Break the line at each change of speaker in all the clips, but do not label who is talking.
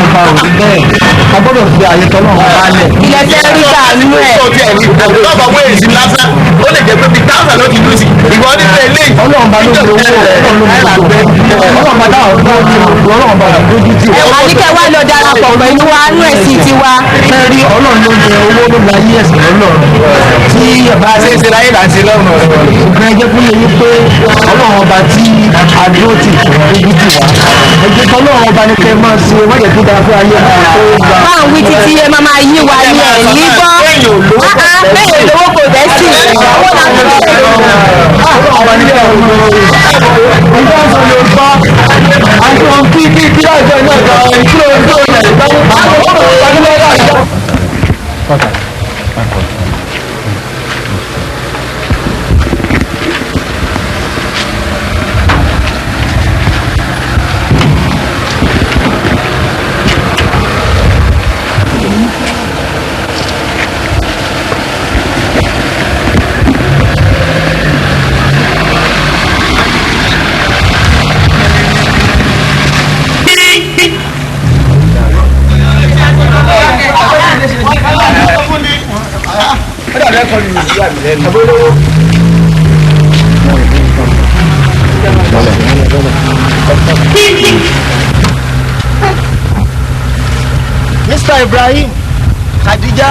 A gbọ́dọ̀ fi àyè tọ́lọ́run balẹ̀.
Ilẹ̀ fẹ́ rí sàánú ẹ̀.
Lọ́bàá wé èsì lásán, ó lè jẹ́ pé bíi táwọn ló ti lù sí. Ìwọ ní pé eléyìí.
Ọlọ́run bá ló ń lo owó, Ọlọ́run ló ń lo owó. Ọlọ́run bá dáhùn tó ń lo Ọlọ́run bá lójú tì
Ẹ wà ní kẹ́ wá lọ darapọ̀ pẹ̀lú wa nú ẹ̀sìn tiwa.
Fẹ́ rí Ọlọ́run ló ń jẹ owó ló gba ayé ẹ̀sìn lọ́lọ́run. Tí bá
Ṣé ṣe láyé là ń ṣe lọ́rùn ọ̀rẹ́ wọn?
Ṣùgbọ́n ẹ jẹ́ kó yé yín pé Ọlọ́run ọba tí adúró tì lójú tì wá. Ẹ̀jẹ̀ tọ́lọ́run ọba ni kẹ́ máa ṣe wọ́n jẹ́ kó dára fún ayé máa tó gbà.
Báwo wí títí ẹ máa máa yí wa ní ẹ̀ ní gbọ́. Bẹ́ẹ̀ olówó kò bẹ́ sí ìyàwó náà tó ṣe.
Ọlọ́run ọba ni kẹ́ máa ṣe. Ẹjọ́ sọ Yorùbá, àti wọn kí kí kí láìpẹ́ náà gan-an kí ló ń tó ilẹ̀ ìgbàlódé. Àwọn ọmọ ìgbàlódé náà.
Mr. Ibrahim Khadija.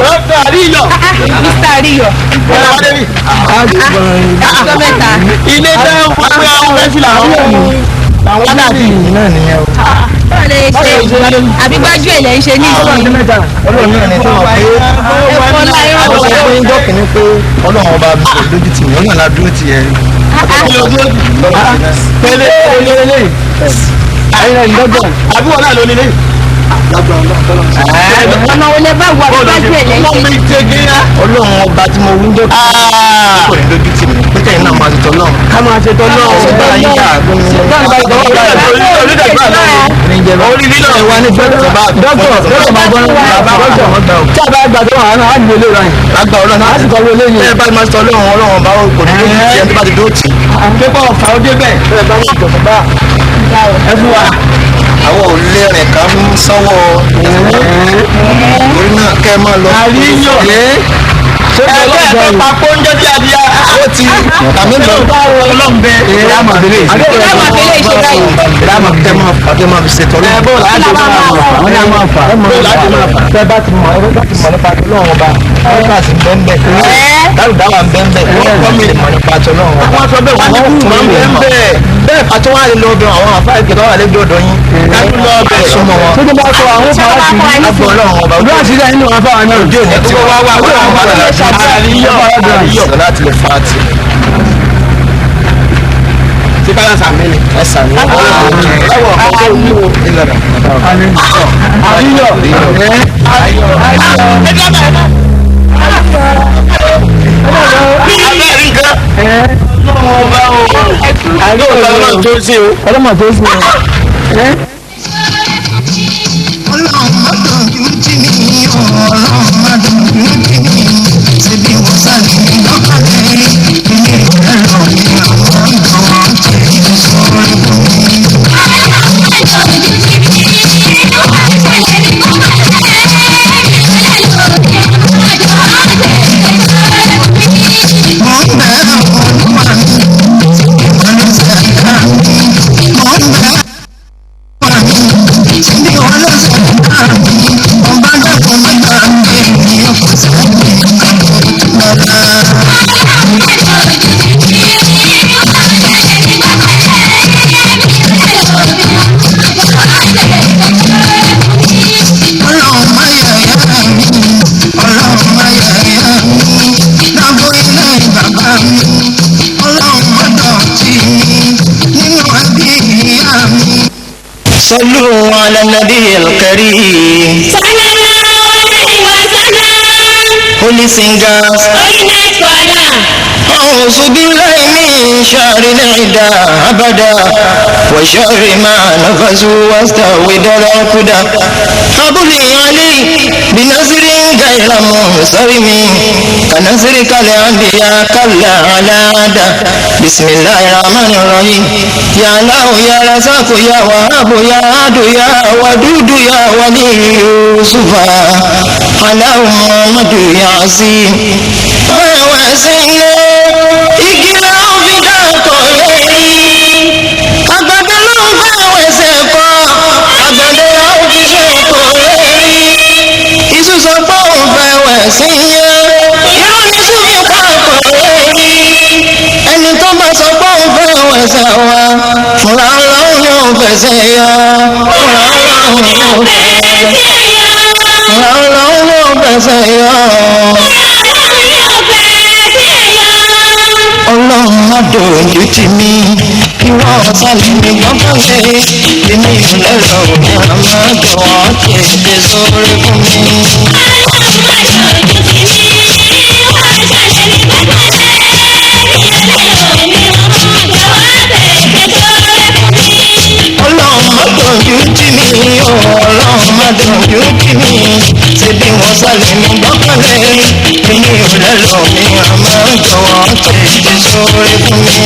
Dr. Ariyo.
Mr. Ariyo. Ọjọ́ mẹ́ta.
Ilé tẹ́ ń wá pé àwọn fẹ́ fi làwọn làwọn náà bí.
Náà nìyẹn o.
Báwo lè ṣe àbí gbájú ẹ̀ lẹ́ ń ṣe ní ìsìn?
Ọlọ́run náà ni tó wà pé
Ẹ̀fọ́ láyé
àwọn sọ pé ń jọ́ kìíní pé Ọlọ́run ọba mi kò lójú tì mí, Ọlọ́run la dúró tì ẹ́.
Tẹ́lẹ̀
Tẹ́lẹ̀ ayé ìdọ́gbọ̀n.
àbí wọn náà ló nílé.
Ọ̀nà wo lẹ bá wà àbí gbájú ẹ̀ lẹ́ ń ṣe?
Ọlọ́run ọba tí mo wí ń jọ́ kìíní kò ní lójú tì mí pé kẹ́yìn náà máa ṣe tọ́lọ́run.
Ká máa ṣe tọ́lọ́.
Ṣé bá yín dà
Orí lílọ̀
Ẹ wá ní dókítà bá
Dókítà
bá gbọ́ bàbá dókítà
Tí a bá gbà tó wà á ní ilé rẹ̀.
lágbà Ọlọ́run
A sì kọ́ wọlé yìí.
ẹ bá máa ṣe tọ́lọ́run Ọlọ́run ọba kò ní lójú tì ẹ tó bá ti dúró tì í.
Pépà ọ̀fà ó débẹ̀.
Bẹ́ẹ̀ bá ní ìjọba bá
Ẹ fún wa.
àwọn ò lè rìn ká ń sọ́wọ́ orí náà kẹ́ ẹ máa lọ.
Àríyọ̀. Ẹgbẹ́ ẹgbẹ́ papò ń jẹ́ bí adìyẹ.
Ó ti àmì lọ.
Ọlọ́run bẹ.
Ìdáàmú abẹ́lé ìṣe.
Ìdáàmú abẹ́lé ìṣe báyìí.
Ìdáàmú kẹ́ máa fà kẹ́ máa fi ṣètò
Ẹ
Ọlọ́run.
bó láti máa fà.
Wọ́n ní a máa fà.
Bó láti máa fà.
Tẹ́ bá ti mọ̀ ẹ bá ti mọ̀ nípa tọ́lọ́run ọba. Ọ́fà sì ń bẹ́ńbẹ́. Dárúdáwà ń bẹ́ńbẹ́. Wọ́n kọ́ mi mọ̀ nípa tọ́lọ́run ọba.
Wọ́n sọ bẹ́ẹ̀ wọ́n ní kú máa ń bẹ́ẹ̀ bẹ́ẹ̀.
Bẹ́ẹ̀ pàtó wà lè lọ bẹ àwọn àfáà ìgbẹ́ wà lẹ́gbẹ̀ẹ́ ọ̀dọ̀ yín.
Ká tún lọ bẹ̀.
Súnmọ́ wọn.
Tó tó bá sọ àwọn
Ṣé wọ́n bá kọ́ wa ní
Àgbọ̀ Ọlọ́run ọba.
Ojú àṣírí ẹni wọn fáwọn náà.
Ojú òní tí wọ́n
wá wá wá wá Àríyọ̀. Àríyọ̀.
Láti lè fa ti.
Ṣé ká sàmì ni?
Ẹ sàmì. Ẹwọ̀ ọ̀dọ́ òwúwo. Ìlànà.
Àríyọ̀.
Ọlọ́mọ tó ń sìn.
Ọlọ́run má dojú tì mí, Ọlọ́run má dojú tì mí. Ṣebí wọ́n sáré lọ́kàlẹ̀, ilé ìrẹ́lọ̀ ni àwọn ọ̀dọ́ tẹ̀ sọ́ọ́ fún mi. Mo ń bẹ̀ Olúwa mi, ìwọ ló ṣẹ̀dá mi. Mo ń bẹ̀ Olúwa mi, ṣebí ìwọ ló ṣẹ̀dá mi. Ọba dàpọ̀ mọ́ta mi, ènìyàn kò sẹ́ni lọ́la. صلوا على النبي الكريم. Holy singers. أعوذ بالله من شر العدا أبدا وشر ما نفسوا واستود العقدا هب لي علي بنصر غير منصرم كنصرك الأنبياء كلا على عدا. بسم الله الرحمن الرحيم. يا الله يا رزاق يا وهاب يا عاد يا ودود يا ولي يوسف على محمد يا عظيم. Igi la ń fi dákọ̀ lẹ́yìn, àgbàdo ló ń fẹ́ wẹ̀sẹ̀ kọ́, àgbàdo la ń fi ṣòkò lẹ́yìn. Iṣu sọ pé òun fẹ́ wẹ̀ sí yẹn, irọ́ ni iṣu fi pàpọ̀ lẹ́yìn. Ẹni tó bá sọ pé òun fẹ́ wẹ̀sẹ̀ wa, fúnra ọlọ́run yóò fẹsẹ̀ yọ, fúnra ọlọ́run yóò fẹsẹ̀ yọ, fúnra ọlọ́run yóò fẹsẹ̀ yọ. Ọlọ́run má dojú tì mí, ìwọ ọ̀sálẹ̀ mi gbọ́kànlé, èmi ò lẹ́rọ òní àmọ́ jọ̀wọ́ tètè sórí fún mi. Ọlọ́run má dojú tì mí, ọlọ́run má dojú tì mí, ṣebí wọ́n sálẹ̀ mi gbọ́kànlé, èmi ò lẹ́rọ òní àmọ́ jọ̀wọ́ tètè sórí fún mi.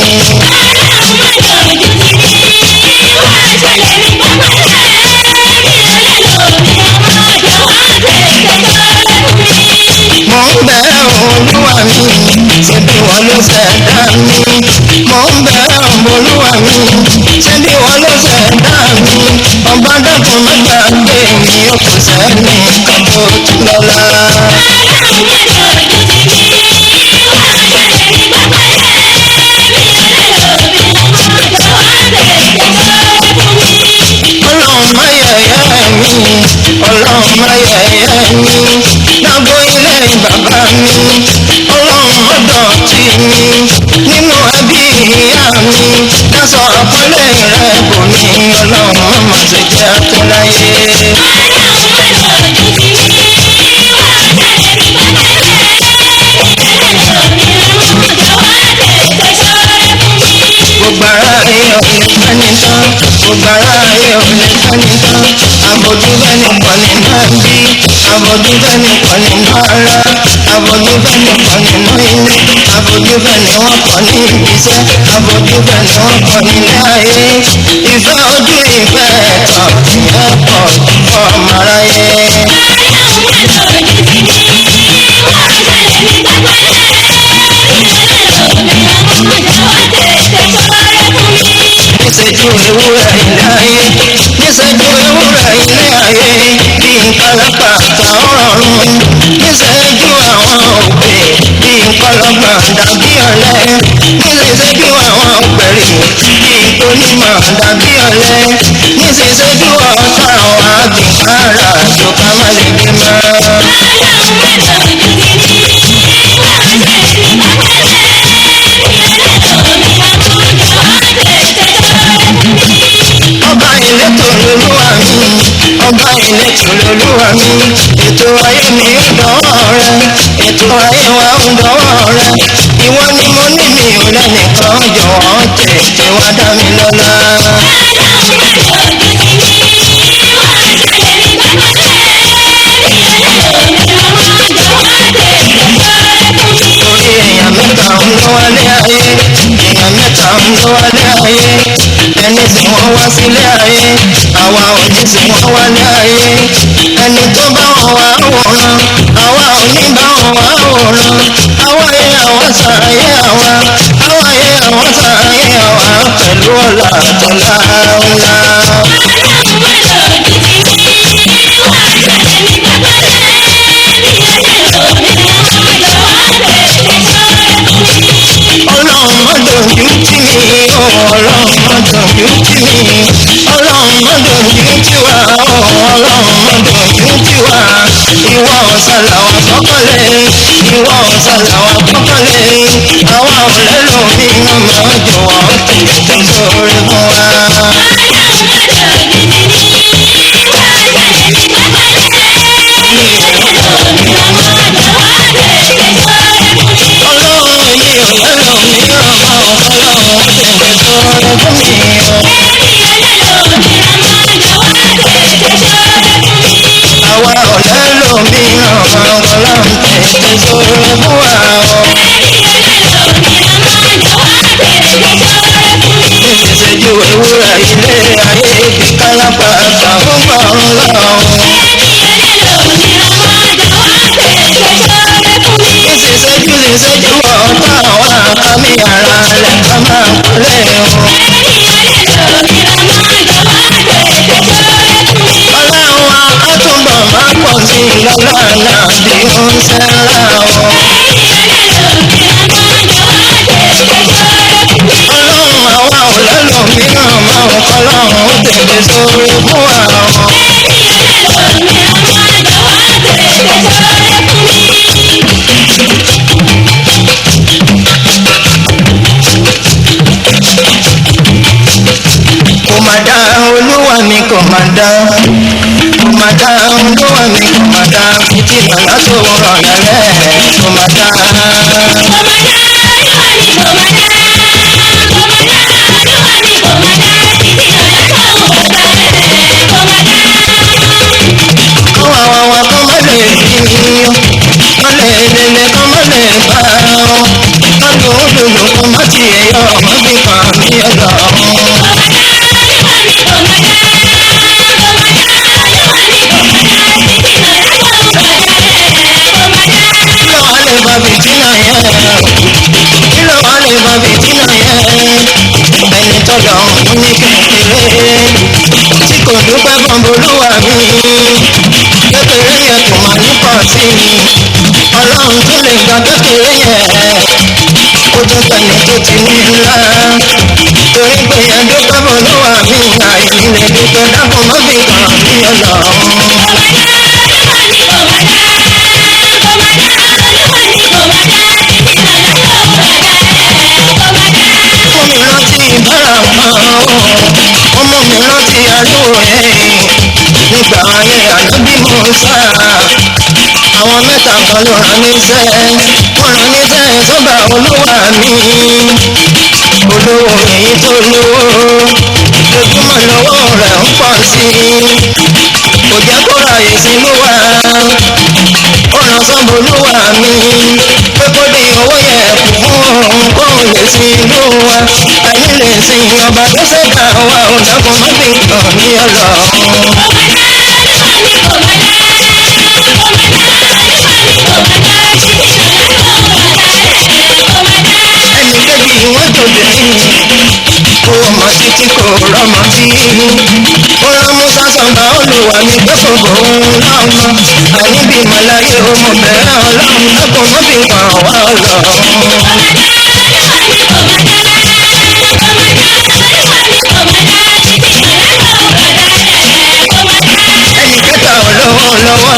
Mo ń bẹ̀ Olúwa mi, ṣebí wọ́n ló ṣẹ̀dá mi. Mo ń bẹ̀ Olúwa mi, ṣebí wọ́n ló ṣẹ̀dá mi. Ọba dákun má gbàgbé mi, ó kò sẹ́ni kan tó tún lọ́la. Ọlọ́run má yẹ̀yẹ́ mi, ọlọ́run má yẹ̀yẹ́ mi, lágbo ilé bàbá mi, ọlọ́run má dọ̀tí mi, nínú ẹbí ìyá mi, dáṣọ àpọ́nlé rẹ̀ bò mí, ọlọ́run má má ṣe jẹ́ tó láyé. Gbogbo ara ayé ò lè fẹ́ni tán, gbogbo ara ayé ò lè fẹ́ni tán, àbójú fẹ́ni pọ̀ nínú ẹbí, àbójú fẹ́ni pọ̀ nínú ara, àbójú fẹ́ni pọ̀ nínú ilé, àbójú fẹ́ni wọ́n pọ̀ ní ibiṣẹ́, àbójú fẹ́ni wọ́n pọ̀ nílé ayé. Ìfẹ́ ojú ìfẹ́ ẹ̀tàn ìyẹn pọ̀ jù fọ́ọ̀mù aráyé. Níṣẹ́jú ewúrẹ́ ilé ayé, níṣẹ́jú ewúrẹ́ ilé ayé, bí nǹkan lápá ọ̀run. Níṣẹ́jú àwọn òpè, bí nǹkan lọ́gbọ̀n dàbí ọ̀lẹ. Níṣẹ́jú àwọn òpèrè, bí onímọ̀ dàbí ọ̀lẹ. Níṣẹ́jú ọ̀tá àwọn àgbìnkára tó ká má lè gbé mọ́. Ọba ìletò lolúwa mi, ọba ìletò lolúwa mi, ètò ayé mi ń dọ̀wọ́ rẹ, ètò ayé wa ń dọ̀wọ́ rẹ, ìwọ ni mo ní mi ò lẹ́nìkan, jọ̀wọ́ tètè wá dá mi lọ́lá. Torí èèyàn mẹ́ta ń lọ wálé ayé, èèyàn mẹ́ta ń lọ wálé ayé, ẹni tí wọ́n wá sílé ayé, àwa ò ní tí wọ́n wálé ayé, ẹni tó bá wọn wá wòran, àwa ò ní bá wọn wá wòran, àwa yẹ àwọn sàáyé àwa, àwa yẹ àwọn sàáyé àwa pẹ̀lú ọ̀la àtọ̀lá ńlá. Ọlọ́run má dojú tì mí, ọlọ́run má dojú tì mí, ọlọ́run má dojú tì wá, ọlọ́run má dojú tì wá. Ìwọ ọ̀sàlà wà gbọ́kànlé, ìwọ ọ̀sàlà wà gbọ́kànlé, àwa ò lẹ́lòmíì mọ́, jọ̀wọ́ tètè sórí fún wa. sọ̀rọ̀ fún wa o. Ìṣẹ́jú ewúrẹ́ ilé ayé ti kálápá àtàwọn bá ń lọ. Ìṣẹ́jú ìṣẹ́jú ọ̀tá àwọn àmì ara rẹ̀ ká máa kúlẹ̀ o. Ọlọ́run á túbọ̀ máa pọ̀ sí i lọ́la náà bí ó ń ṣẹlá o. Ọlọ́run àwa ò lẹ́lòmíràn máa ń kọ́lọ́run ó tètè sórí fún wa o. Kò má dá olúwa mi kò má dá, kò má dá olúwa mi kò má dá, títí nàlá tó rọ̀ lálẹ́ kò má dá. Kó àwọn wa kó má lè fi mí, kó lè lele kó má lè bá ọ, kó lòó lòlò kó má tiẹ̀ yọ ọmọ bí kan mi ọlọ́run. Kí ló wá lè fa fìtínà yẹn? Kí ló wá lè fa fìtínà yẹn? Ẹni tọ́lọ̀ ń ní kékeré tí kò dúpẹ́ fún bolúwa mi. Kékeré yẹn kò mà ní pọ̀ sí i. Ọlọ́run tún lè gba kékeré yẹn. Ó tún fẹ́ni tó ti ní ńlá. Torí pé yẹn dúpẹ́ bolúwa mi, àìní lè dúpẹ́ dákun má fi kàn mí ọlọ́run. Mú mi rántí ìbára kan ó, mú mi rántí ariwo ẹ̀ nígbà ayé ànábì Mùsá. Àwọn mẹ́ta kan ló rán níṣẹ́, wọ́n rán níṣẹ́ sọ́ba olúwa mi. Olówó èyí tó lówó, lójúmọ́ lọ́wọ́ rẹ̀ ń pọ̀ sí i. Kò jẹ́ kó ráyè sínú wa, ó rán sọ́ba olúwa mi pé kó dín owó yẹn kù fún òun kóun lè sin ìlú wa. Àní lè sin ọba tó ṣẹ̀dá wa ò dákun má fi kàn mí ọlọ́run. Ẹnì kejì wọ́n jòbìnrin kò mọ̀ títí kò rọ́mọ bí. Ó rán Musa sọ̀bà olùwà mi pé kò bòun lọ́mọ. Àní bímọ láyé o mo bẹ̀rẹ̀ ọlọ́run dákun má fi kàn wá ọlọ́run. Ẹnì kẹta olówó lọ́wọ́,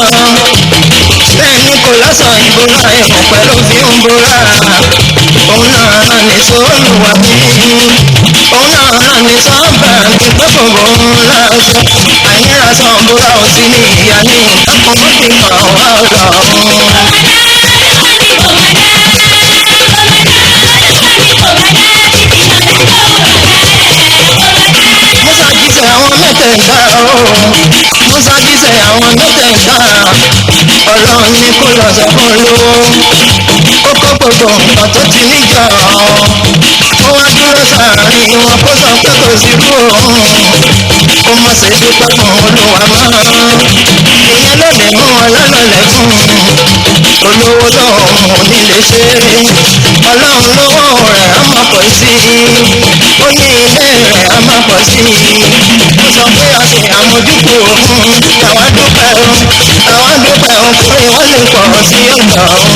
bẹ́ẹ̀ ni kò lọ́sàn ìbora ẹ̀hún pẹ̀lú fi ń bora. Òun náà rán ní sóòlùwà mi, òun náà rán ní sọ́ọ̀bà mi pé kò bòun láṣọ. Àyínra sàn bora ò sí ní ìyá ní ìtàkùn mọ́ fi kàn wá ọlọ́run. Musa jíṣẹ́ àwọn mẹ́tẹ̀ẹ̀ta o, Musa jíṣẹ́ àwọn mẹ́tẹ̀ẹ̀ta. Ọlọ́run ní kó lọ sọ fún olówó, ó kó gbogbo nǹkan tó ti níjọ. Ó wá dúró sáàárín wọn kó sọ pé kò sí kú òun. Kó má ṣe dúpẹ́ fún olúwa mọ́. Ìyẹn ló lè mú wọn lọ́lọ́lẹ̀ fún. Olówó lòun ò ní lè ṣe. Ọlọ́run lówó rẹ̀ á máa pọ̀ sí i. Ó ní ilé rẹ̀ á máa pọ̀ sí i. Ó sọ pé a ṣe àmójúkò fún un. Àwa dúpẹ́ o, àwa dúpẹ́ o pé wọ́n lè pọ̀ sí ọ̀dọ̀ òun.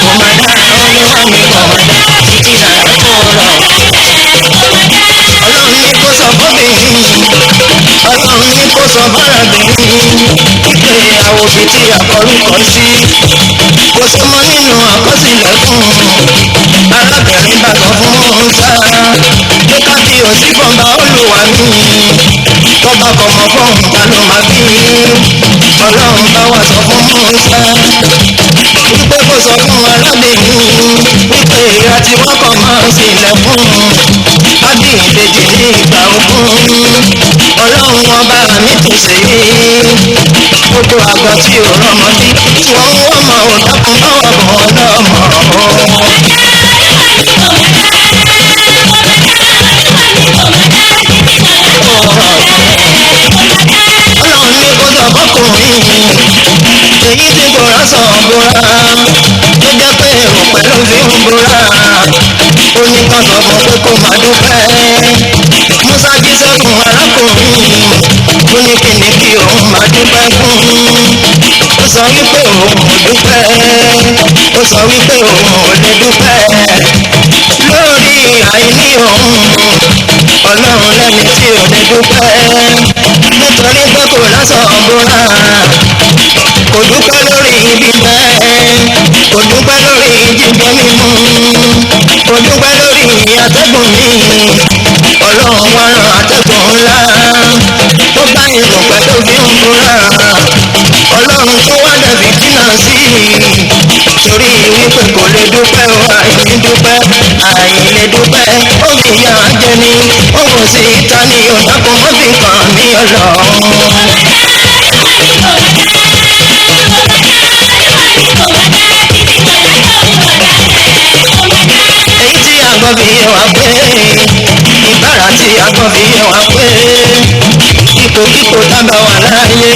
Kò má dá olúwa mi kò má dá títí náà tó rọ̀. Ọlọ́run ní kó sọ fọ́bìnrin, ọlọ́run ní kó sọ fárábìnrin, pípé àwòbí tí àkọrúkọ sí. Kò sọmọ nínú àkọsílẹ̀ fún un. Arábìnrin bá sọ fún Musa pé kábíyèsí fọba olúwa mi. Tọ́ba kọmọ fóun ta ló máa bí. Ọlọ́run bá wa sọ fún Musa wípé kó sọ fún arábìnrin wípé ìyá tí wọ́n kọ̀ máa ń sílẹ̀ fún un. Ábí ìbejì ní ìgbà ogún. Ọlọ́run ọba mi tún ṣe é. Gbogbo àgbà tí ò rọmọ bí tí wọ́n ń wọ́n mọ̀ ò dákun bá wà bọ̀ ọ́ lọ́mọ. Ọlọ́run ní kó sọ fọkùnrin èyí tí kò rásọ̀ bóra tó jẹ́ pé èrò pẹ̀lú fi ń bóra ó ní kan sọ fún pé kó má dúpẹ́. Musa jíṣẹ́ fún arákùnrin, ó ní kí ni kí òun má dúpẹ́ fún. Ó sọ wípé òun ò dúpẹ́, ó sọ wípé òun ò lè dúpẹ́ lórí àìní òun. Ọlọ́run lẹ́ni tí ò lè dúpẹ́ nítorí pé kò lásọ̀ bóra, kò dúpẹ́ lórí bíbẹ́, kò dúpẹ́ lórí jíjẹ mímu, kò dúpẹ́ lórí atẹ́gùn mi. Ọlọ́run wá rán atẹ́gùn ńlá tó bá ìrùpẹ̀ tó fi ń bóra. Ọlọ́run tó wá dẹ̀bi jìnnà sí i torí wípé kò lè dúpẹ́ o. Àìní dúpẹ́, àìlè dúpẹ́, ó fi yà á jẹ ní òun sì ta ni òdàkùn mọ́ fi kàn mí ọlọ́run. Èyí tí àgbọ̀ fi yé wa pé ìbára tí àgbọ̀ fi yé wa pé ipòkípò tábà wà láàyè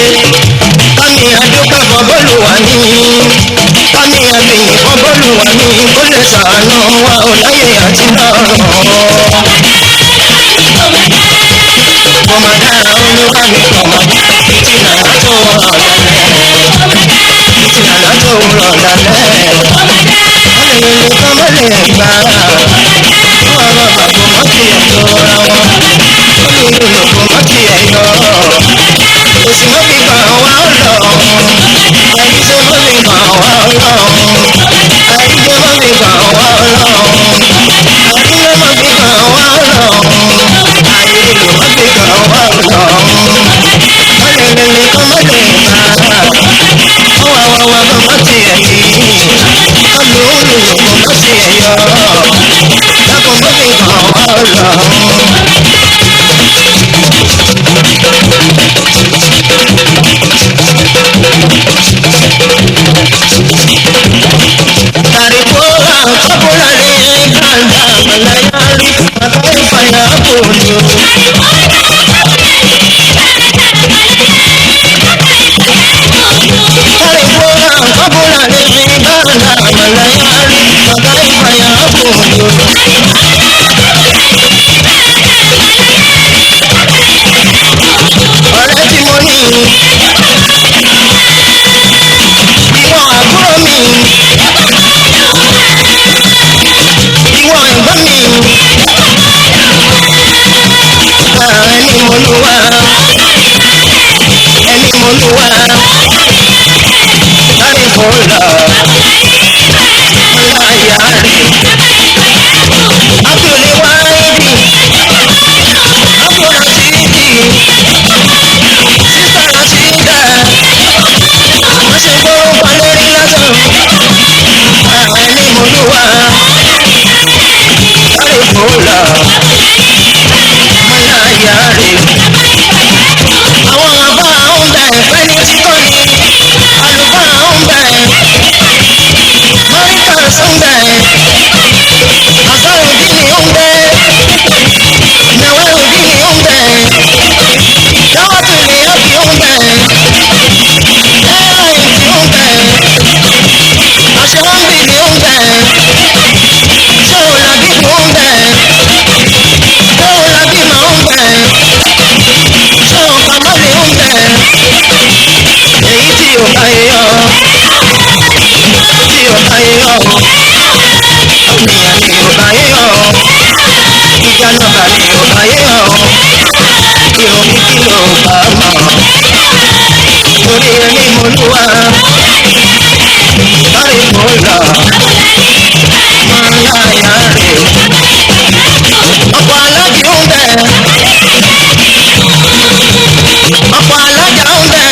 kámi àdúpẹ́ fọ́ bọ́ọ̀lù wà ní kámi àbíyìn fọ́ bọ́ọ̀lù wà ní kó lè sàánú wa ò láyé àti lọ́rùn. Kọ̀mọ̀dá olúwa mi kọ̀mọ̀dá ìtìnà tó rọ̀ lálẹ́, ìtìnà tó rọ̀ lálẹ́. Olè kọ́ mọ́lẹ̀ gbà wọ́n rọ̀ bàbá mọ́tì ẹ̀ tó ra wọn. Olùlùkù mọ́tì ẹ̀ yọ. Òsì mọ́ fi kàn wá lọ. Àyíṣe mọ́ fi kàn wá lọ. Àyíṣe mọ́ fi kàn wá lọ. Àyíṣe mọ́ fi kàn wá lọ. Àyílò mọ́ fi kàn wá lọ. Mọ́lẹ̀lẹ̀lẹ̀ kọ́ mọ́lẹ̀ gbà. Wọ́n wá wá wá mọ́tì ẹ̀ yìí. Olùlùkù mọ́tì ẹ̀ yọ. Dákun mọ́ fi kàn wá lọ. Ọ̀rẹ́ tí mo ní, ìwọ àbúrò mi, ìwọ ẹ̀gbọ́n mi, ẹni mo lù wá, ẹni mo lù wá, láì fò lọ, láyà rè, Abdul Wahidi, Abdul Rasidi, Sista Rasida, wọ́n ṣe gbórúkọ lórí lásán, ẹni mo lù wá, láì fò lọ, láyà rè. Àwọn àbá ń bẹ̀ fẹ́ni tí kò ní, àlùfáà ń bẹ̀, mọ́ríkàs ń bẹ̀, àsárùdínì ń bẹ̀, nàwárùdínì ń bẹ̀, dáwọ́tìlì ápì ń bẹ̀, airlines ń bẹ̀, àṣewọ́nbìlì ń bẹ̀, ṣéwòlábìbù ń bẹ̀, ṣéwòlábìmọ̀ ń bẹ̀, ṣéwòkámọ́lì ń bẹ̀, èyí tí ò bá yọ, tí ò bá yọ, ènìyàn ni ò bá yọ, ìjà nọ́mbà ni ò bá yọ, ìrùn kíkí ló bá mọ̀, torí ẹni mo lúwa, lórí mo lọ, mọ láyà rè, ọ̀pọ̀ alájí ń bẹ̀, ọ̀pọ̀ alájà ń bẹ̀,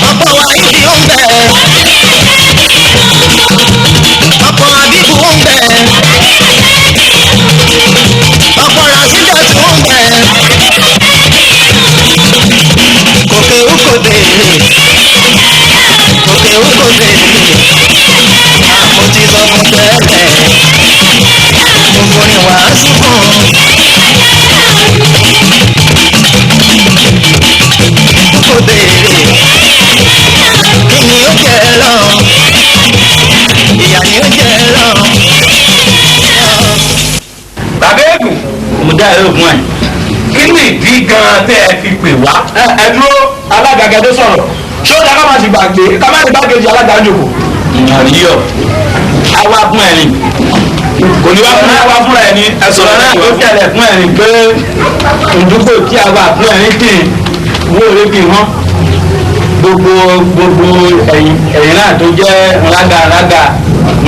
ọ̀pọ̀ wàhídì ń bẹ̀, ọ̀pọ̀ àbíbù ń bẹ̀, ọ̀pọ̀ ràṣídàtù ń bẹ̀.
Ǹjẹ́ ẹ fún ẹ. Kí ni ìdí gan-an tẹ́ ẹ fi pè wá?
Ẹ dúró, alága gẹ́gẹ́ sọ̀rọ̀. Ṣé ó dáa ká máa ti gbàgbé ká má ti gbàgbé alága ń jòkó?
Àríyọ̀ àwa fún ẹ ni.
Kò ní wá fún
Àwa fúnra ẹ ni.
Ẹ sọ̀rọ̀
náà tó tẹ̀lẹ̀ fún ẹ ni pé ìdúgbò tí a wà fún ẹ ní kì í wó orí kì í hàn. Gbogbo ẹ̀yìn náà tó jẹ́ ńlága ńlága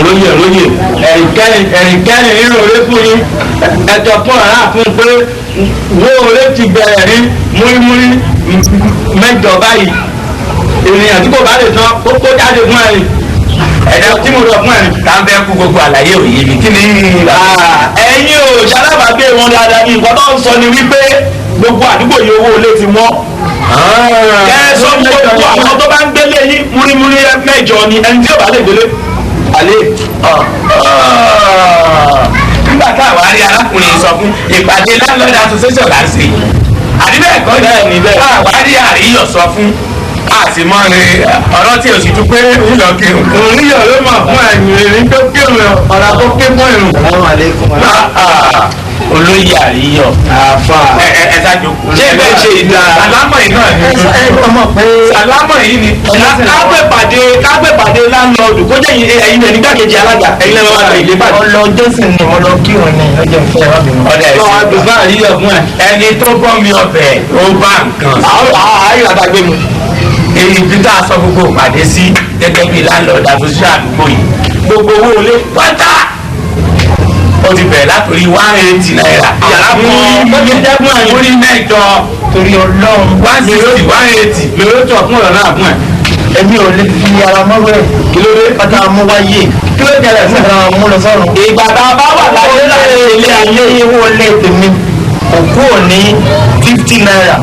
lóye lóye ẹ̀rìnkẹ́rin nínú orí fún yín ẹ̀tọ́ fún ọ̀rá fún pé wó orí ti bẹ̀rẹ̀ ní múrímúrí mẹ́jọ báyìí ènìyàn tí kò bá lè tán ó kó jáde fún ẹ̀yìn ẹ̀dá tí mo lọ fún ẹ̀yìn. Tá ń fẹ́ kú gbogbo àlàyé òye mi kí ni.
Ẹ̀yin ò ṣalábàágbé wọn dáadáa ní nǹkan tó ń sọ ni wípé gbogbo àdúgbò yìí owó ilé ti wọ́n. Ẹ sọ fún gbogbo àwọn tó bá ń gbélé yín múrímúrí mẹ́jọ ni ẹni tí ò bá lè gbélé.
Àlè nígbà táwa rí arákùnrin sọ fún ìpàdé landlord association là ń ṣe àbí bẹ́ẹ̀ kọ́
Bẹ́ẹ̀ ni, bẹ́ẹ̀.
Táwa rí àríyọ̀ sọ fún àti mọ́ ni ọ̀rọ̀ tí o sì tún pé ńlọ kírun.
Oníyọ̀ ló mọ̀ fún ẹ̀yìn ìrìn tó kírun ọ̀rọ̀ tó ké fún ìrùn.
Olóyè àríyọ̀
Àfà.
ẹ ẹ ẹ ṣáájú.
Ṣé bẹ́ẹ̀ ṣe ìdá?
Sàlámọ̀ yìí náà ni. Sàlámọ̀ yìí ni.
Kágbé pàdé láńlọ́ọ̀dù kó jẹ́ ẹ̀yin rẹ̀ nígbàkejì alága ẹ̀yin lẹ́wọ̀n wà lè pàdé.
Ọlọ jọ́sìn ni mo lọ kírun ni ọjọ́ ìfẹ́ wa bínú.
Ọ̀dà
Lọ́wọ́
ẹ̀sìn
àdùnfà àríyọ̀ fún ẹ̀.
ẹni tó bọ́ mi ọbẹ̀ ó bá nǹkan.
Àáyọ̀ àtàgbé mu.
Èyí bí tá a sọ gbogbo ìpàdé sí gẹ́gẹ́ bí landlord association àdúgbò yìí gbogbo owó ilé pátá ó ti bẹ̀rẹ̀ látòrí ₦180
Yàrá kan ó ti jẹ́ fún ẹ̀yìn.
orí mẹ́jọ
Torí Ọlọ́run
160 180.
Lórí tó fún ọ̀rọ̀ náà fún ẹ̀.
èmi ò lè fi ara mọ́wẹ́.
Kí ló dé?
Pátá mú wáyé.
Kí ló jẹlẹ̀ sí?
Pátá mú lọ sọ́run.
Ìgbà tá a bá wà láyé láyé ilé ayé.
Ilé owó ilé tèmi òkú ò ní ₦50.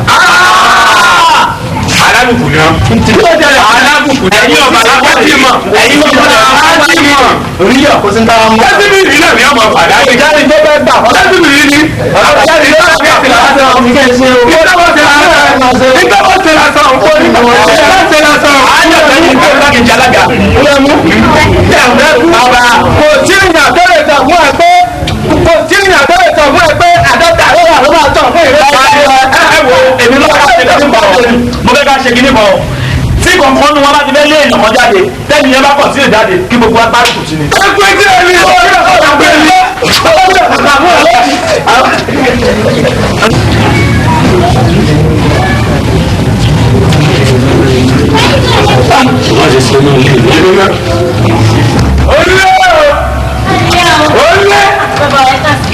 Alábùkù ni wọn.
Kí ló jẹlẹ̀?
Alábùkù ni
Ẹ̀yin ọ̀bà lápá mọ̀. Ẹ̀yin ọ̀bà lápá mọ̀.
Oríyọ̀ kò sí ń tára mú.
Lẹ́sìbìrì náà ni ọmọ pàdánù.
Ìjáde tó fẹ́ gbà.
Lẹ́sìbìrì ni.
Ìjáde tó fẹ́ gbà.
Bàbá
Kò tí ìyàn tó lè sọ fún ẹ pé kò tí ìyàn tó lè sọ fún ẹ pé àádọ́ta ló wà ló máa tọ̀ fún ìrẹsì.
ẹ wo
Èmi ló ká ṣe kíní bọ̀ mo fẹ́ ká ṣe kíní bọ̀ tí kọ̀ọ̀kan nu wọn bá ti fẹ́ lé èèyàn kan jáde tẹ́ni yẹn bá kọ̀ sí ìjáde kí gbogbo wa gbárùkù sí ni.
ẹ pé tí èmi ò rí ọ̀rọ̀ pé mi. Olé olé
Bàbá ẹ kà sí.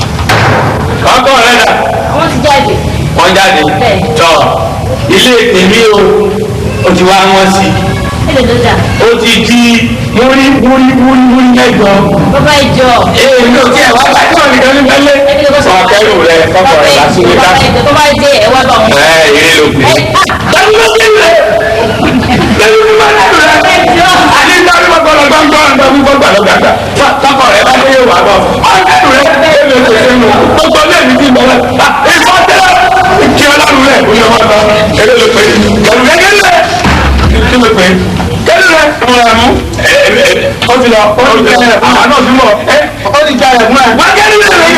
ọkọ rẹ dà.
Wọ́n ti jáde.
Wọ́n jáde tọ̀ ilé tèmi o ó ti wá wọ́n sí
Èlò ló dà.
ó ti di múrí múrí múrí múrí mẹ́jọ.
Bàbá ìjọ.
Èmi ò tiẹ̀ wá bá tí wọ́n nìkan ní mẹ́lẹ́. Sọ akẹ́rù rẹ kọ́kọ́ rẹ lásìkò
Bàbá
ká.
ìjọ tó bá dé ẹ wá bá wọn.
Ẹ eré ló pè é. Dájú ló dé rẹ̀. Dájú ló bá dé rẹ̀. Àní dájú bá gbọ́dọ̀ gbọ́ngbọ́n gbọ́ngbọ́n gbàgbà. Tọkọ rẹ bá dé yóò wá bọ̀. Ọ̀kẹ́rù rẹ èmi ò tẹ̀sẹ̀ nù. Gbogbo ilé mi ti bẹ̀rẹ̀. Ìfọ́ tẹ́lẹ̀ kí ọlọ́run rẹ̀ ó yẹ wọ́n lọ. Eré ló pè é. Kẹ̀rù rẹ̀ kẹ́lù rẹ̀. Kí ló pè é? Kẹ́lù rẹ̀. Mo rà mú. Ó ti lọ. Ó ti lọ. Àwọn náà ti mọ̀.
Ó ti jáde fún ẹ.
Wá kẹ́lù rẹ̀ rẹ̀.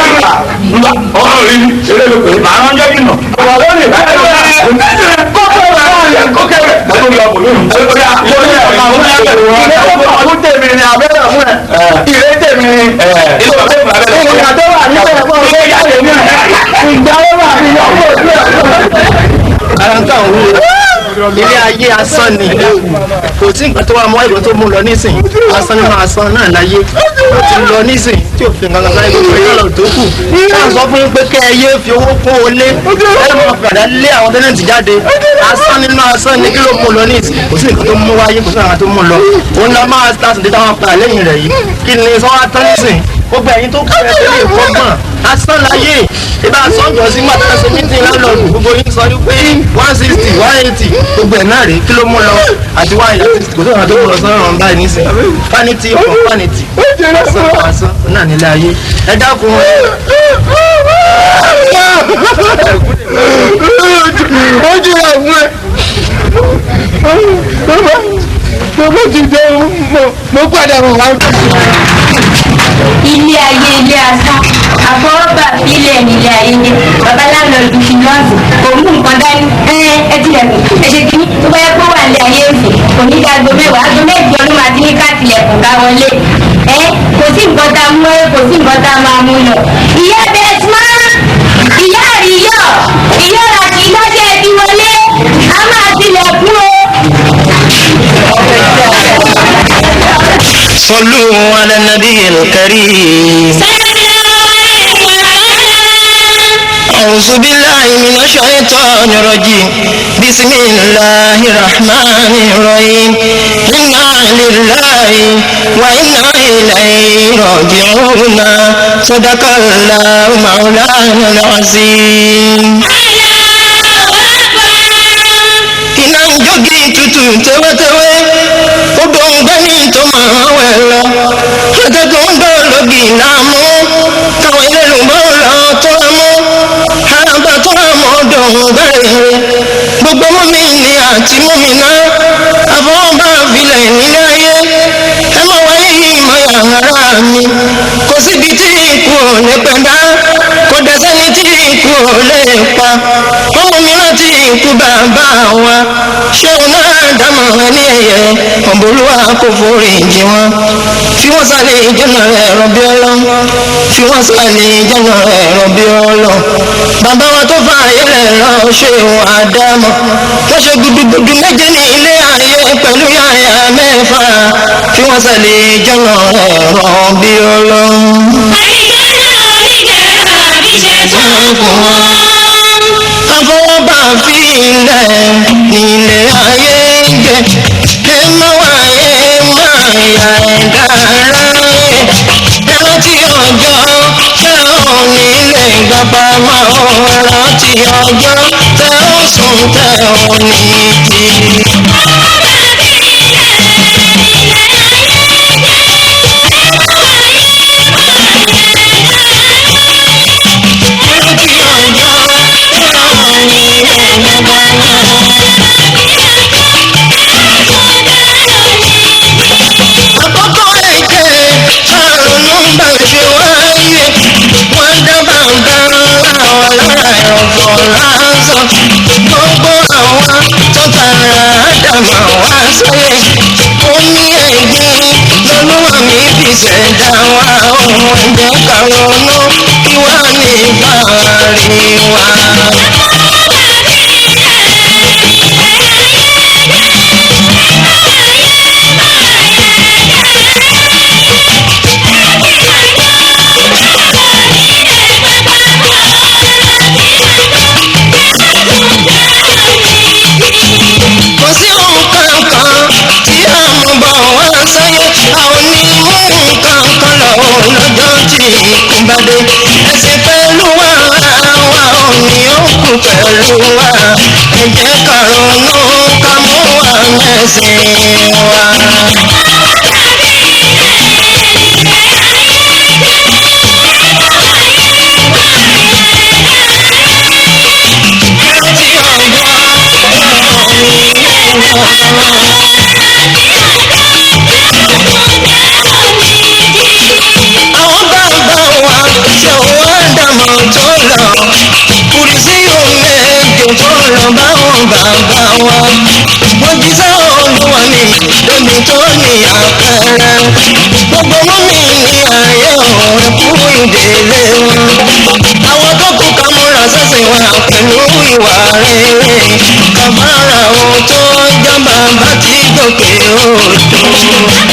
Ọ̀rọ̀ rí eré ló pè é. Màá ránjọ́ jìnà.
Ọ̀rọ̀ lónìí. Ọdún tèmi ni abẹ́rẹ́ fún ẹ. Ìrẹ́ tèmi ni. Ìgbà tó wà níbẹ̀ fún ọ. Ìgbà tó wà níbẹ̀ fún ọ.
Ara ń tàn wú ilé ayé asán ni kò sí nǹkan tó wà mọ́ ìgbà tó mú lọ nísìn asán nínú asán náà láyé ó ti lọ nísìn tí òfin kankan sáyé gbogbo ìyá lọ tó kù káà sọ fún yín pé kẹ́ ẹ yé fi owó kún o lé ẹ máa padà lé àwọn tẹ́nẹ̀tì jáde asán nínú asán ni kí ló mú lọ nísìn kò sí nǹkan tó mú wáyé kò sí nǹkan tó mú lọ òun la máa ta sùn dé táwọn padà lẹ́yìn rẹ̀ yìí kí ni sọ́wọ́ tán nísìn gbogbo ẹ̀yin tó kọ́ ẹ tó lè kọ́gbọ̀n asán láyé ìbá sọ́njọ́ sí mọ́tà ṣe mítìn lálọ́ọ̀dù gbogbo yín sọ wípé 160 180 gbogbo ẹ̀ náà rèé kí ló mú lọ àti 180 kò tó àwọn tó mú lọ sọ́rọ̀ ọ̀hún báyìí nísìn vanity upon vanity asán asán náà nílé ayé ẹ dákun.
Ó jìyà fún ẹ. Bàbá ti jẹun mo padà bọ̀ wá.
Ilé ayé ilé asán. Àfọwọ́bà ilẹ̀ nílé ilé ayé ń jẹ́. Bàbá láńlọ́ọ̀dù ti lọ́ọ̀sì kò mú nǹkan dání. Ẹ tilẹ̀kùn, ẹ ṣe kínní. Tó bá yẹ kó wà ní ayé òsì kò ní ká aago 10, aago 8 ló máa ti ní ká tilẹ̀kùn ká wọlé. Ẹ kò sí nǹkan tá a mú, ẹ kò sí nǹkan tá a máa mú lọ. Ìyá Bẹ́símá, ìyá àríyọ̀, ìyá ràkì lọ́sẹ̀ ti wọlé, a máa tilẹ̀kùn o.
صلوا على النبي الكريم. أعوذ بالله من الشيطان الرجيم. بسم الله الرحمن الرحيم. إنا لله وإنا إليه راجعون. صدق الله مولانا العظيم. Iná ń jógi tutù tewétewé, odò ń gbẹ́ ní tó máa wẹ̀ lọ, atẹ́gùn ń dòlógì láàmú, káwọn ẹlẹ́lùbọ́ lọ tó rà mú, àbá tó rà mọ́ odò ń gbẹ́rẹ́. Gbogbo mọ́mí ni àti mọ́mí náà àfọwọ́bá filẹ̀ nílé ayé, ẹ mọ̀ wáyé ìmọ̀ yàrá mi. Kò síbi tí ikú ò lè pẹ̀dá, kò dẹ̀ sẹ́ni tí ikú ò lè pa. Ọmọ mi rántí ikú bàbá wa, ṣéun náà dámọ̀ ẹni ẹ̀yẹ, ọ̀bọ̀lúwa kò forí jì wọ́n. Fi wọ́n sálẹ̀ ìjọ́nà ẹ̀rọ bí ọlọ́, fi wọ́n sálẹ̀ ìjọ́nà ẹ̀rọ bí ọlọ́. Bàbá wa tó fa ayẹlẹ̀ lọ ṣéun àdámọ̀, wọ́n ṣe gudugudu méje ní ilé ayé pẹ̀lú yàyà mẹ́fà. Fi wọ́n sálẹ̀ ìjọ́nà ẹ̀rọ bí ọlọ́. Àfọwọ́bà fi ilẹ̀ nílé ayé jẹ, ẹ má wáyé má yà ẹ̀dá aráyé. Ẹ rántí ọjọ́ tẹ́ ò nílé gbàgbà máa ò rántí ọjọ́ tẹ́ ò sùn tẹ́ ò ní jí. Rántí ọjọ́ tẹ́ ò nílé gbàgbà máa. Àkọ́kọ́ ẹ̀jẹ̀ àrùn bá ṣe wáyé, wọ́n dábàá nǹkan láwọn lára ẹ̀fọ́ lásán. Gbogbo àwọn tó tara àdàmà wá sáyé, ó ní ẹ̀gbin lọ́lúwa mi fi ṣẹ̀dá wa. Ohun ẹ̀jẹ̀ karùn-ún kí wá ní ìfàrí wa. Kò sí nǹkan kan tí a mú bọ̀ wá sáyé, a ò ní mú nǹkan kan lọ lọ́jọ́ tí ikú bá dé. Ẹ̀sìn pẹ̀lú wa, wa ò ní òkú pẹ̀lú wa. Ẹ jẹ́ ká ronú ká mú wa mẹ́sìn wa. Rántí ọjọ́ àwọn bàbá wa ṣe wọ́n dàmọ̀ tó lọ, kùrìsì méje tó lọ báwọn bàbá wa. Wọ́n jíṣẹ́ olúwa mi lóbi tó ní àpẹẹrẹ. Gbogbo mọ́mí ní ayé òun kú ìdílé wọn. Àwọn tó kù ká múra sẹ́sìn wa pẹ̀lú ìwà rere. Kàbára ohun tó jábà bá ti gòkè odò.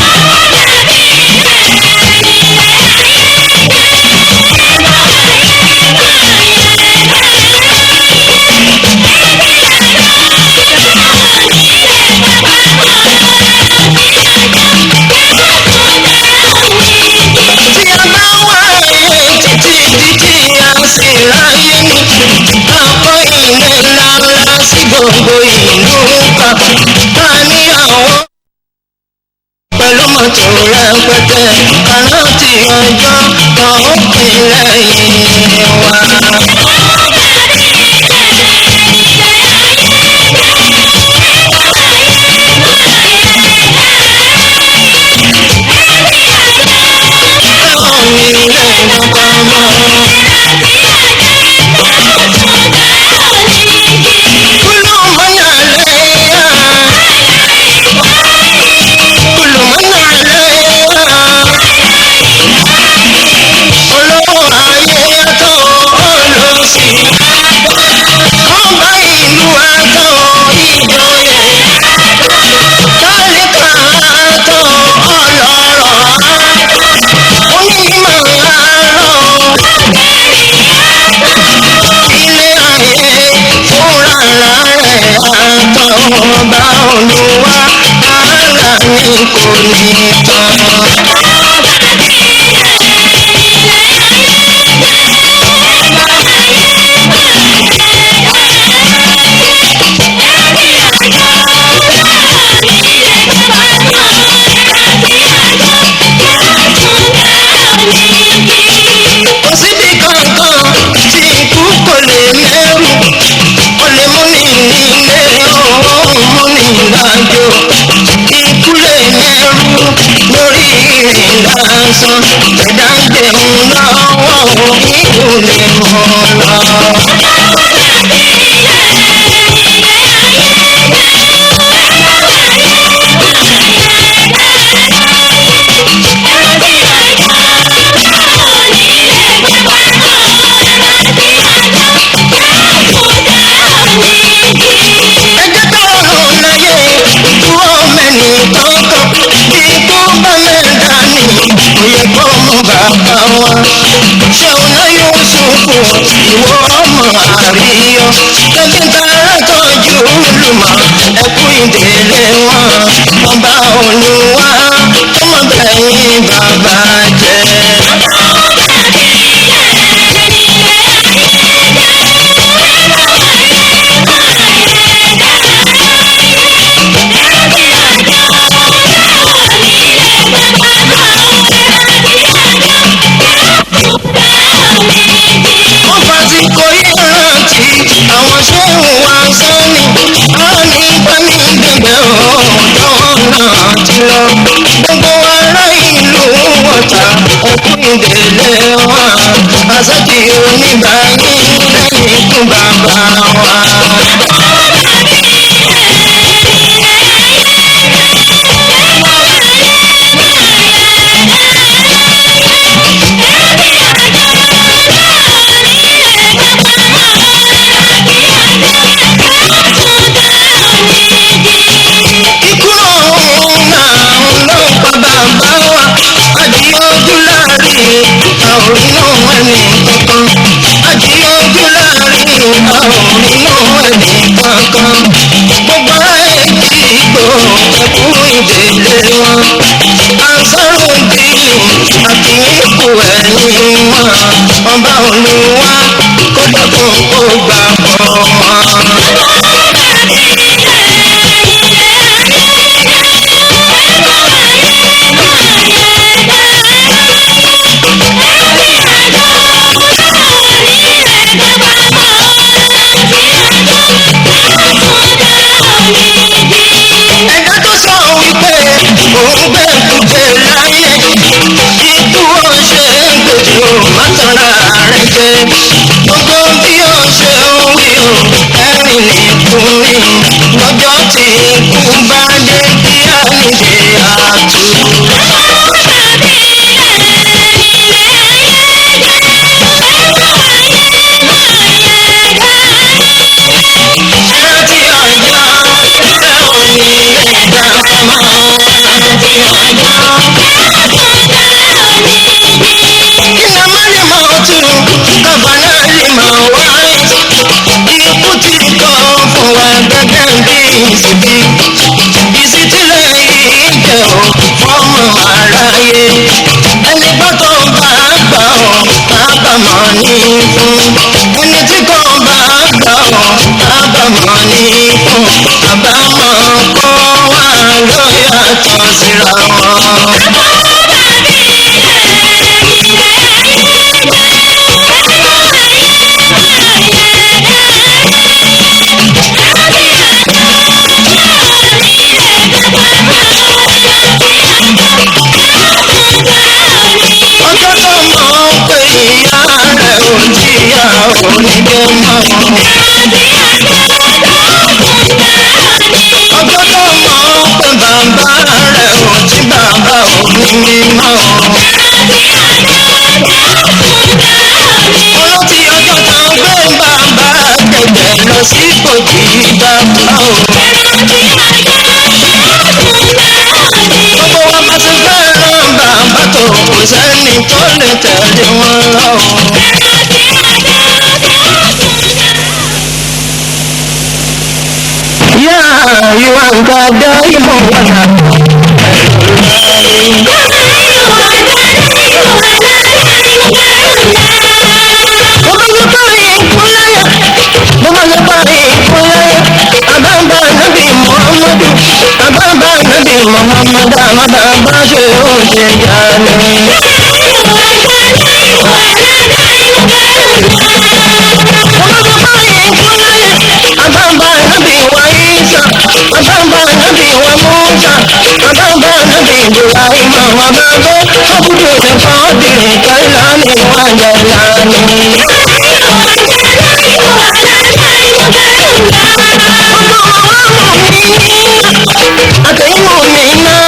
Tí a bá wáyé títí títí a sì ráyé ní akọ ilé ńláńlá sí gbogbo ìlú kan a ní àwọn pẹ̀lú mọ́tò rẹpẹtẹ kàrántì ọjọ́ kan ó pín lẹ́yìn wa. Àwọn ilé ìgbọ̀npamọ́. Ẹ̀dá ń jẹun lọ́wọ́ ikú lè mọ̀ lọ. Ẹjẹ́ tó rùn láyé dúró mẹ́ni tọ́kọ̀ bí kú bá mẹ́ta ni kò yẹ kó mú bàbá wa. Ṣéun náà yóò sunkún ìwọ ọmọ àríyọ. Tẹ́bí tara tọ́jú lùmọ̀ ẹkú ìdílé wọn. Ọba Olúwa tó mọ̀ bẹ́yìn bàbá jẹ́. Wọ́n fàsìkò yìí rántí àwọn ṣéun wa sẹ́ni. A ní pẹ́mí gbẹ̀gbẹ̀ ọ̀dọ́ náà ti lọ. Gbogbo ará ìlú Ọ̀tà ẹkú ìdílé wa. Àṣàkì oníbàáyé lẹ́yìn ikú bàbá wa. Ikú ọ̀hún náà ló pa bàbá wa. Àjíyànjú láàrin àórínú ẹnì kankan. Àjíyànjú láàrin àórínú ẹnì kankan. Gbogbo ará Èjìgbò ẹkú ìdílé wọn. Ansarudeen àti ikú ẹ̀yìn wọn. Ọba Olúwa kó dákun kó gbà bọ̀ wọn. Ẹ̀dá tó sọ wípé òun gbé kújẹ láyé ikú ó ṣe ń gbèjì ó má tanra rẹ̀ jẹ gbogbo bí ó ṣe ń wí ó ẹ̀rìn nìkú ni lọ́jọ́ tí ikú bá dé kí á nídìí àtú. Rántí ọjọ́ tẹ́ ò ní lè dá mọ́, rántí ọjọ́. Iná má lè mọ tún, kàbánà lè mọ wáyé. Ikú ti kọ́ fún wa gẹ́gẹ́ bí ìsìnkí. Ìsìtílẹ̀ yìí jẹ́ ò fọ́mọ aráyé. Ẹni gbọ́ tó bá gbà ọ́, kábàámọ̀ ní fún. Ẹni tí kò bá gbà ọ́, kábàámọ̀ ní fún. Àbámọ̀ kó wà ló yàtọ̀ síra wọn. Ọjọ́ tó mọ̀ pé ìyá rẹ̀ ò jìyà onígbé mọ́. Ọjọ́ tó mọ̀ pé bàbá rẹ̀ ò jí bàbá òní mímọ́. Olótì ọjọ́ tó ń gbé bàbá kẹ̀kẹ́ lọ sí kòtì bàbá o. Gbogbo wa bá ti fẹ́ràn bàbá tó kò sẹ́ni tó lè tẹ̀lé wọn lọ. Yá ìwà nǹkan dá ìmọ̀ wọ̀nà. Mo bá yẹ parí ikú láyà, mo bá yẹ parí ikú láyà. Àbábá nàbì Muhammadu, àbábá nàbì Muhammadu, àmàbà bá ṣe ó ṣe jà ní. Mo bá yẹ parí ikú láyà, àbábá nàbì wa Isa, àbábá nàbì wa Musa, àbábá nàbì Ibrahim, bàbá àbúrò rẹ̀ fọ́ọ̀dìrì kẹ́lá ní wájà lánìí. Àtẹ̀yìnwó mi náà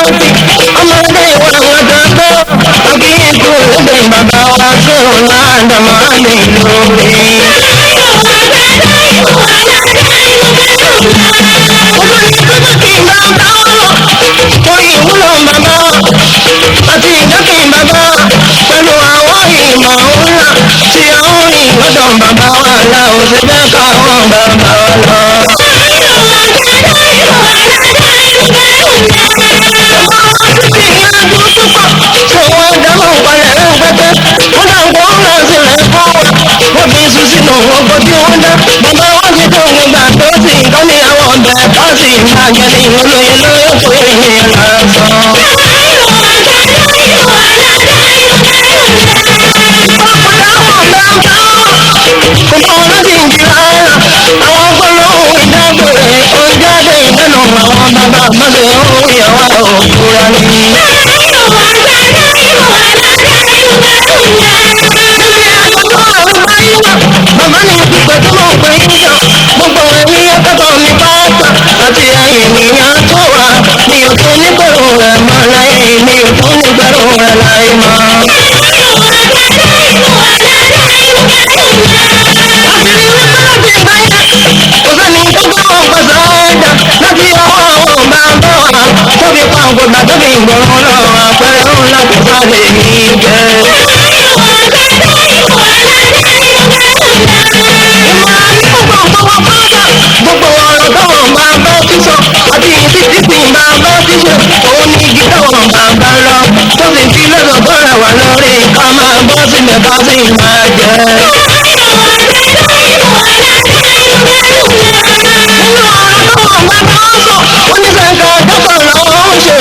ọmọdé ìwà àwọn àgbà òkè ikú lédè bàbá wa tó ládàmọ́ lè lórí. Torí ìwúlò bàbá àti ìjọ́kì bàbá pẹ̀lú àwọn ìmọ̀ ńlá tí a ń rìn lọ́dọ̀ bàbá wa la ò ṣe fẹ́ káwọn bàbá wa lọ. Bàbá mi pípẹ́ tó mọ̀ pé ń yàn gbogbo ẹ̀yìn akẹ́kọ̀ọ́ mi pátá àti ènìyàn tó wà mi ò tún nígbẹ̀rù rẹ̀ mọ́ láyé mi ò tún nígbẹ̀rù rẹ̀ láyé mọ́. Kò sẹ́ni tó gbọ́ wọn pàṣẹ ẹ̀dá láti ọwọ́ àwọn bàbá wa tó fi pa ògbògbà tó fi gbọ̀rọ̀ lọ́wọ́ àpẹẹrẹ ńlá kò sáré ní jẹ́. Gbogbo ọ̀rọ̀ táwọn bàbá ti sọ àti títí tí bàbá ti ṣe òun ní igi táwọn bàbá lọ tó sì fi lọ́sọ̀ bọ́ra wà lórí ká máa bọ́ sílẹ̀ ká sì máa jẹ. Nínú ọ̀rọ̀ táwọn bàbá sọ wọ́n ní sẹ́ńkà dọ́kọ̀ làwọn ń ṣe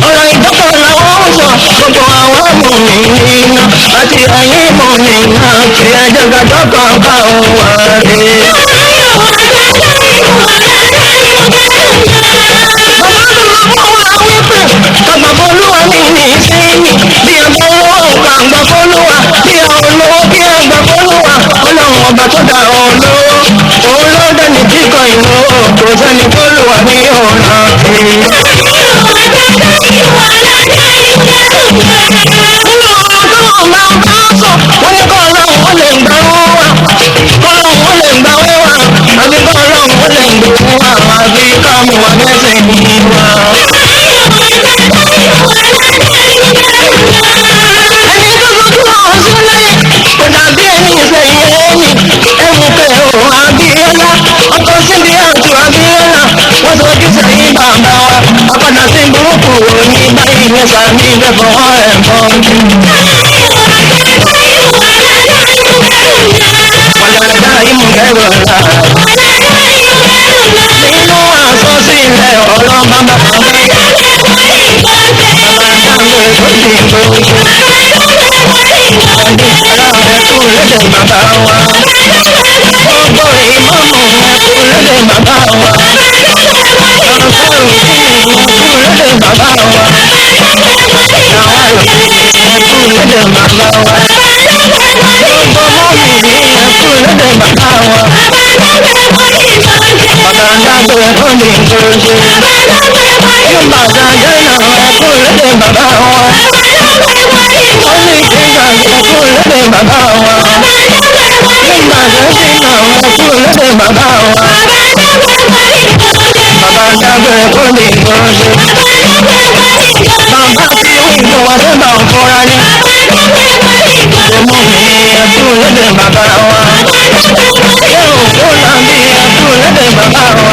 ọ̀rọ̀ ìdọ́kọ̀ làwọn ń sọ gbogbo àwọn mọ̀mìnira àti ẹ̀yìn mọ̀mìnira kí ẹjọ́ gàdọ́kọ̀ bá òun wà rí. Bàbá Bolúwa ní ní sẹ́yìn bí a bá lówó gbàngbà Bolúwa bí a olówó bí a gbà Bolúwa ọlọ́run ọba tó dá olówó òun ló dání tí kò ìlú kò sẹ́ni Bolúwa ní ọ̀nà kiri. Nínú ọ̀rọ̀ táwọn máa ń bá sọ wọ́n ní kọ́ ọlọ́run ó lè gbà wá kọ́lọ́run ó lè gbà wá àbí kọ́lọ́run ó lè gbà wá àbí káàmù wà mẹ́sẹ̀ ní wá. Ẹni tó fojú hàn sílẹ̀ kò dàbí ẹni ìsẹ̀yìn ẹni ẹ̀wù kẹ̀ ò Abíọ́lá ọkọ̀ síbi àtù Abíọ́lá wọ́n sojú sẹ́yìn bàbá wa àpàdà sí burúkú òní báyìí ní sàmì ìfẹ́fọ́ ẹ̀fọ́ jù. Wàlàdà ìmùkẹ́rọ̀ là nínú àsọsílẹ̀ ọ̀rọ̀ bàbá bàbá bàbá wa gbogbo ìmọ̀mù ẹkú lédè bàbá wa ọ̀sọ̀rọ̀ ẹkú lédè bàbá wa àwọn ẹkú lédè bàbá wa gbogbo mọ́mìnì ẹkú lédè bàbá wa bàbá dágbé ẹkú ní ìgbòho yóò bàtà jẹ́nà ẹkú lédè bàbá wa ó ní ìgbà ẹkú lédè bàbá wa nígbà tó ṣì náà ẹkú lédè bàbá wa bàbá dágbé ẹkú ní ìgbòho bàbá tí wíńdò wá sábà ń fúnra ní ọmọ mi ẹkú lédè bàbá wa yóò kó làbí ẹkú lédè bàbá wa.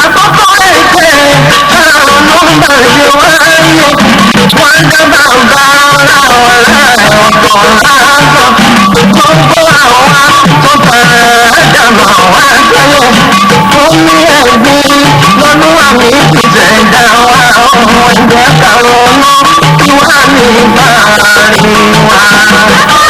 Àkọ́kọ́ ẹ̀jẹ̀ àwọn ọmọ ìwà ayé wọ́n dábàá bá ara wọn. mi bá rìn wá.